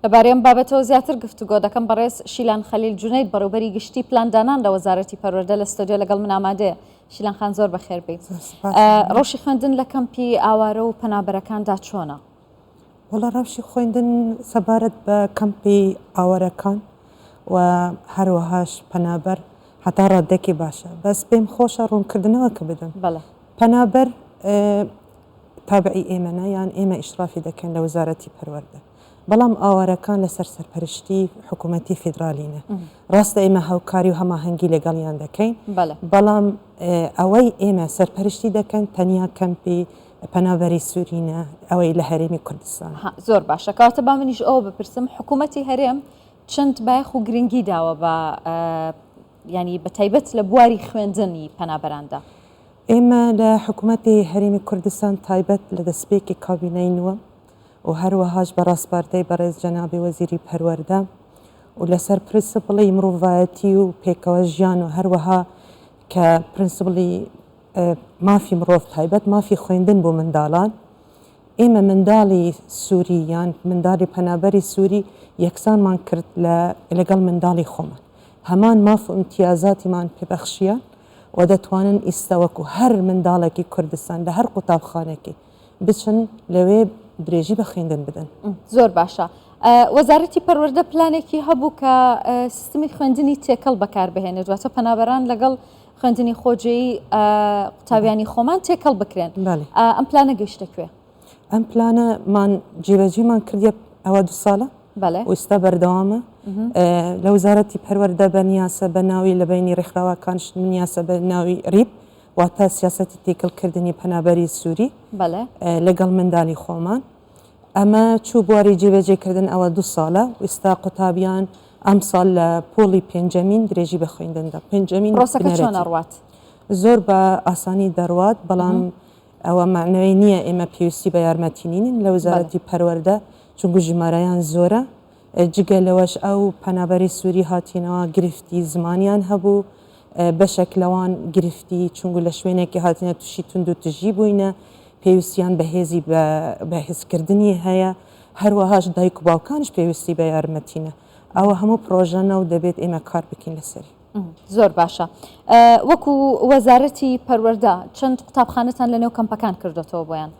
لەبارەی ئەم بابەتەوە زیاتر گفتوگۆ دەکەم بەڕێز شیلان خەلیل جونەید بەڕێوبەری گشتی پلاندانان لە وەزارەتی پەروەردە لە ستۆدیۆ لەگەڵ من ئامادەیە. شیلان خان زۆر بەخێر بێیت. ڕەوشی خوێندن لە کەمپی ئاوارە و پەنابەرەکاندا چۆنە؟ وەڵا ڕەوشی خوێندن سەبارەت بە کەمپی ئاوارەکان و هەروەهاش پەنابەر هەتا ڕاددەکی باشە بەس پێم خۆشە ڕوونکردنەوە کە بدەم. بەڵێ. پەنابەر تابعی ئێمەنە یان ئێمە ئیشرافی دەکەین لە وەزارەتی پەروەردە. بەڵام ئاوارەکان لەسەر سەرپەرشتی حکوومەتی فیدراڵینە. ڕاستە ئێمە هاوکاری و هەماهەنگی لەگەڵیان دەکەین، بەڵام ئەوەی ئێمە سەرپەرشتی دەکەن تەنیا کەمپی پەنابەری سوورینە ئەوەی لە هەرێمی کوردستان. زۆر باشە کەواتە با منیش ئەوە بپرسم حکوومەتی هەرێم چەند بایەخ و گرنگی داوە بە ینی بە تایبەت لە بواری خوێندنی پەنابەراندا؟ ئێمە لە حکوومەتی هەرێمی کوردستان تایبەت لە دەستپێکی کابینەی نووەم و هەروەهاش بە ڕاسپاردەی بەڕێز جەنابی وەزیری پەروەردە و لەسەر پرنسپڵی مڕۆڤایەتی و پێکەوە ژیان و هەروەها کە پرنسپڵی مافی مڕۆڤ تایبەت مافی خوێندن بۆ منداڵان ئێمە منداڵی سووری یان منداڵی پەنابەری سووری یەکسانمان کرد لە لەگەڵ منداڵی خۆمان هەمان ماف و ئیمتیازاتیمان پێبەخشیان و دەتوانن ئیستا وەکو هەر منداڵێکی کوردستان لە هەر قوتابخانێکی بچن لەوێ درێژی بە خوێندن بدەن. زۆر باشە. وەزارەتی پەروەردە پلانێکی هەبوو کە سیستمی خوێندنی تێکەڵ بەکاربهێنێت، واتە پەنابەران لەگەڵ خوێندنی خۆجێی قوتابیانی خۆمان تێکەڵ بکرێن. ئەم پلانە گەیشتە کوێ؟ ئەم پلانەمان جێبەجێمان کردیە ئەوە دو ساڵە بەڵێ. و ئیستا بەردەوامە. لە وەزارەتی پەروەردە بە نیاسە بە ناوی لە بەینی ڕێکخراوەکانش نیاسە بە ناوی ڕیپ واتە سیاسەتی تێکەڵکردنی پەنابەری سووری لەگەڵ منداڵی خۆمان. ئەمە چوو بواری جێبەجێکردن ئەوە دو ساڵە و ئیستا قوتابیان ئەمساڵ لە پۆڵی پێنجەمین درێژی بە خوێندن دا. پێنجەمین پرۆسەکە چۆن ئەڕوات؟ زۆر بە ئاسانی دەڕوات، بەڵام ئەوە مەعنای نییە ئێمە پێویستی بە یارمەتی نینین لە وەزارەتی پەروەردە، چونکو ژمارەیان زۆرە. جگە لەوەش ئەو پەنابەری سووری هاتینەوە گرفتی زمانیان هەبوو، بەشێک لەوان گرفتی چونگو لە شوێنێکی هاتینە تووشی توندوتیژی بووینە، پێویستیان بە هێزی بەهێزکردنی هەیە، هەروەهاش دایک و باوکانیش پێویستی بە یارمەتینە. ئەوە هەموو پڕۆژەنە و دەبێت ئێمە کار بکەین لەسەری. زۆر باشە. وەکو وەزارەتی پەروەردە چەند قوتابخانەتان لەنێو کەمپەکان کردۆتەوە بۆیان؟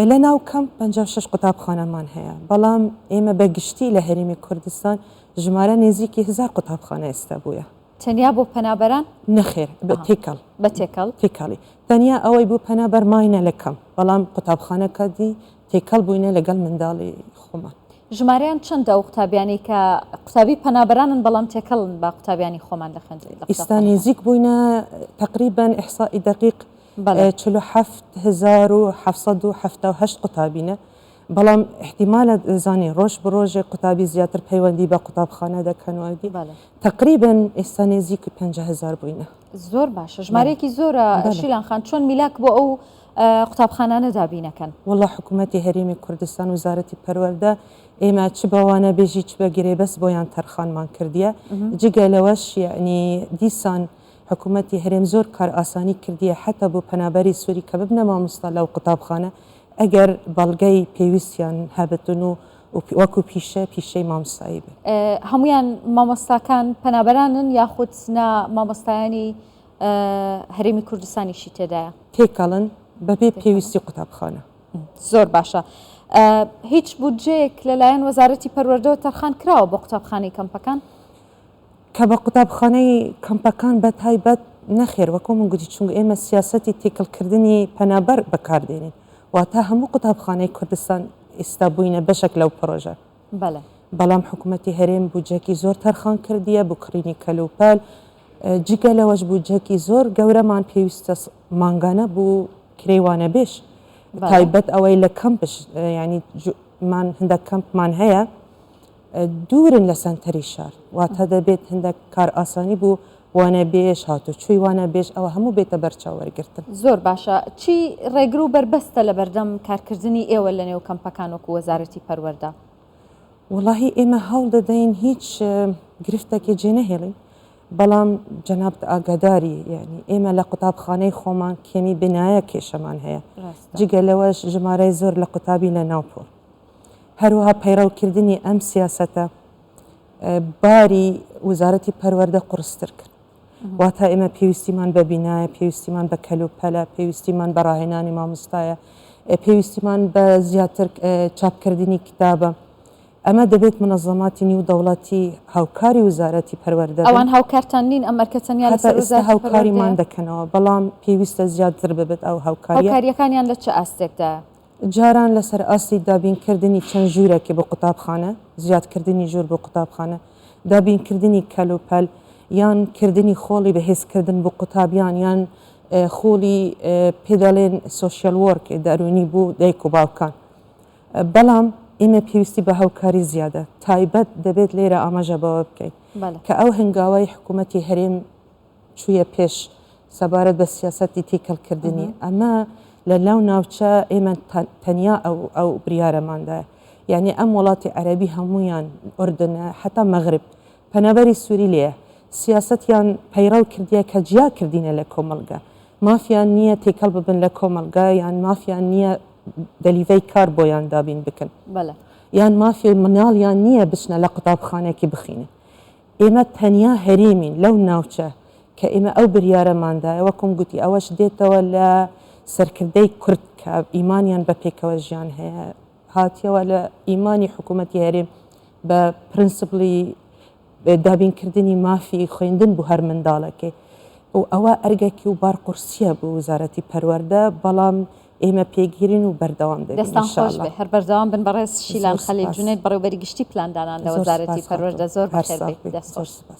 لە ناو کەمپ 56 قوتابخانەمان هەیە، بەڵام ئێمە بە گشتی لە هەرێمی کوردستان ژمارە نێزیکی هەزار قوتابخانە ئێستا بوویە. تەنیا بۆ پەنابەران؟ نەخێر، بە تێکەڵ. بە تێکەڵ؟ تێکەڵی. تەنیا ئەوەی بۆ پەنابەر ماینە لە کەمپ، بەڵام قوتابخانەکە دی تێکەڵ بووینە لەگەڵ منداڵی خۆمان. ژمارەیان چەندە ئەو قوتابیانەی کە قوتابی پەنابەرانن بەڵام تێکەڵن بە قوتابیانی خۆمان لە خوێندن لە ئیستا قوتابخانەکان؟ نێزیک بووینە تەقریبەن ئیحسائی دەقیق بەڵێ. 47,778 قوتابینە، بەڵام ئیحتیمالە دەزانی ڕۆژ بە ڕۆژێ قوتابی زیاتر پەیوەندی بە قوتابخانە دەکەن و ئەودی بەڵێ. تەقریبەن ئێستا نێزیکی 50,000 بووینە. زۆر باشە ژمارەیەکی زۆرە شیلان خان چۆن میلاک بۆ ئەو قوتابخانانە دابینەکەن؟ وەڵا حکوومەتی هەرێمی کوردستان وزارەتی پەروەردە ئێمە چ بە وانەبێژی چ بە گرێبەست بۆیان تەرخانمان کردیە جگە لەوەش یەعنی دیسان حکوومەتی هەرێم زۆر کارئاسانی کردیە حەتا بۆ پەنابەری سووری کە ببنە مامۆستا لەو قوتابخانە ئەگەر بەڵگەی پێویستیان هەبتن و وەکو پیشە پیشەی مامۆستایی بێت. هەموویان مامۆستاکان پەنابەرانن یاخود نا مامۆستایانی هەرێمی کوردستانیشی تێدایە؟ تێکەڵن بەبێ پێویستی قوتابخانە. زۆر باشە. هیچ بودجەیەک لەلایەن وەزارەتی پەروەردەوە تەرخان کراوە بۆ قوتابخانەی کەمپەکان؟ کە بە قوتابخانەی کەمپەکان بە تایبەت نەخێر وەکو من گوتی چونکە ئێمە سیاسەتی تێکەڵکردنی پەنابەر بەکاردێنین واتە هەموو قوتابخانەی کوردستان ئیستا بووینە بەشێک لەو پڕۆژە. بەڵێ. بەڵام حکوومەتی هەرێم بودجەکی زۆر تەرخان کردیە بۆ کڕینی کەلوپەل جگە لەوەش بودجەکی زۆر گەورەمان پێویستە مانگانە بۆ کرێی وانەبێژ تایبەت ئەوەی لە کەمپش یانی مان هەندێک کەمپمان هەیە دوورن لە سەنتەری شار واتە دەبێت هەندێک کارئاسانی بۆ وانەبێژ هاتوچۆی وانەبێژ ئەوە هەموو بێتە بەرچاو وەرگرتن. زۆر باشە چی ڕێگر و بەربەستە لەبەردەم کارکردنی ئێوە لەنێو کەمپەکان وەکو وەزارەتی پەروەردە؟ وەڵاهی ئێمە هەوڵ دەدەین هیچ گرفتێکی جێ نەهێڵین بەڵام جەنابت ئاگاداری یعنی ئێمە لە قوتابخانەی خۆمان کێمی بنایە کێشەمان هەیە جگە لەوەش ژمارەی زۆر لە قوتابی لە ناو پۆل. هەروەها پەیڕەوکردنی ئەم سیاسەتە باری وزارەتی پەروەردە قورستر کرد. واتە ئێمە پێویستیمان بە بینایە، پێویستیمان بە کەلوپەلە، پێویستیمان بە ڕاهێنانی مامۆستایە، پێویستیمان بە زیاتر چاپکردنی کتابە. ئەمە دەبێت منەزەماتی نیودەوڵەتی هاوکاری وزارەتی پەروەردە بن. ئەوان هاوکارتان نین؟ ئەم ئەرکە تەنیا هەتا لەسەر ئێستا وەزارەتی هاوکاریمان پەروەردەیە؟ دەکەنەوە، بەڵام پێویستە زیاتر ببێت ئەو هاوکارییە. هاوکارییەکانیان لە چ ئاستێکدایە؟ جاران لەسەر ئاستی دابینکردنی چەند ژوورێکی بۆ قوتابخانە، زیادکردنی ژوور بۆ قوتابخانە، دابینکردنی کەلوپەل، یان کردنی خۆڵی بەهێزکردن بۆ قوتابیان، یان خۆڵی پێ دەڵێن social work دەروونی بۆ دایک و باوکان. بەڵام ئێمە پێویستی بە هاوکاری زیادە، تایبەت دەبێت لێرە ئاماژە بەوە بکەین کە ئەو هەنگاوەی حکوومەتی هەرێم چوویە پێش سەبارەت بە سیاسەتی تێکەڵکردنی ئەمە لە لەو ناوچە ئێمە تەنیا ئەو ئەو بریارەماندایە یعنی ئەم وڵاتی عەرەبی هەمویان ئوردنە حتا مەغرب پەنابەری سووری لێیە سیاسەتیان پەیڕەو کردیە کە جیا کردینە لە کۆمەڵگە مافیان نییە تێکەڵ ببن لە کۆمەڵگا یان مافیان نییە دەلیڤەی کار بۆیان دابین بکەن یان مافی مناڵیان نییە بچنە لە قوتابخانێکی بخینن ئێمە تەنیا هەرێمین لەو ناوچە کە ئێمە ئەو بریارەمان دایە وەکوم گوتی ئەوەش دێتەوە لە سەرکردەی کورد کە ئیمانیان بە پێکەوە ژیان هەیە هاتیەوە لە ئیمانی حکوومەتی هەرێم بە پرنسپلی دابینکردنی مافی خوێندن بۆ هەر منداڵەکەی و ئەوە ئەرگەکی و بار قورسیە بۆ وزارەتی پەروەردە بەڵام ئێمە پێگیرین و بەردەوام دەبین دەستان ان شاء خۆش اللە. بێ هەر بەردەوام بن بەڕێز شیلان زۆر خەلیل سوپاس. جونەید بەڕێوبەری گشتی پلاندانان لە زۆر وەزارەتی سوپاس پەروەردە خاتوون. زۆر هەر بەخێر ساغ بێیت بیت. دەست زۆر خۆش. سوپاس.